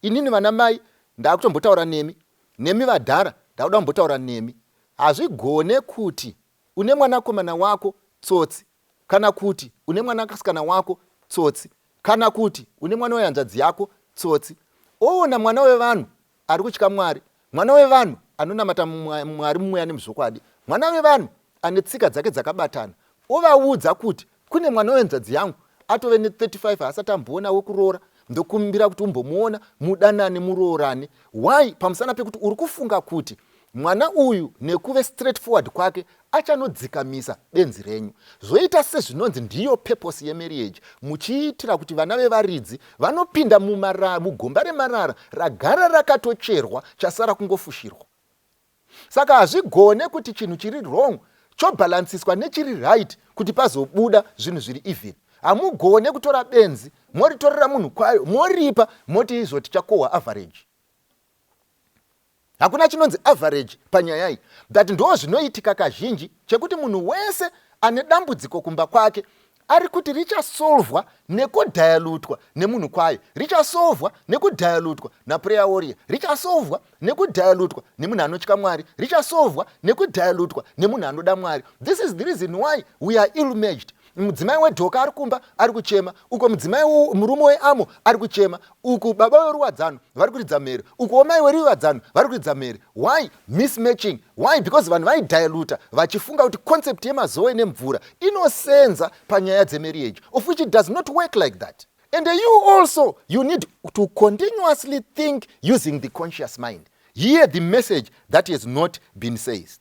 Inini, vana mai, ndakutombotaura nemi, nemi vadhara, ndakuda kumbotaura nemi. Hazvigone kuti une mwanakomana wako tsotsi, kana kuti une mwanasikana wako tsotsi, kana kuti une mwana wehanzvadzi yako tsotsi, oona mwana wevanhu ari kutya Mwari, mwana wevanhu anonamata Mwari mumweya nemuzvokwadi, mwana wevanhu ane tsika dzake dzakabatana, ovaudza kuti kune mwana wenzvadzi yangu atove ne35, haasati amboona wekuroora, ndokumbira kuti umbomuona, mudanane, muroorane. Why? Pamusana pekuti uri kufunga kuti mwana uyu nekuve straight forward kwake achanodzikamisa benzi renyu. Zvoita sezvinonzi ndiyo purpose yemarriage, muchiitira kuti vana vevaridzi vanopinda mugomba remarara ragara rakatocherwa, chasara kungofushirwa. Saka hazvigone kuti chinhu chiri wrong chobhalansiswa nechiri right kuti pazobuda zvinhu zviri even. Hamugone kutora benzi moritorera munhu kwayo, moripa, moti izvo tichakohwa average. Hakuna chinonzi average panyaya iyi. But ndo zvinoitika kazhinji, chekuti munhu wese ane dambudziko kumba kwake ari kuti richasolvwa nekudhayalutwa nemunhu kwayo, richasolvwa nekudhayalutwa naprayer warrior, richasolvwa nekudhayalutwa nemunhu anotya Mwari, richasolvwa nekudhayalutwa nemunhu anoda Mwari. This is the reason why we are ill matched. Mudzimai wedhoka ari kumba ari kuchema uko, mudzimai, murume weamo ari kuchema uku, baba veruwadzano vari kuridza mhere uku, wamai weruwadzano vari kuridza mhere. Why mismatching? Why? Because vanhu vaidiluta vachifunga kuti concept yemazowe nemvura inosenza panyaya dzemarriage, of which it does not work like that. And you also, you need to continuously think using the conscious mind. Hear the message that has not been said.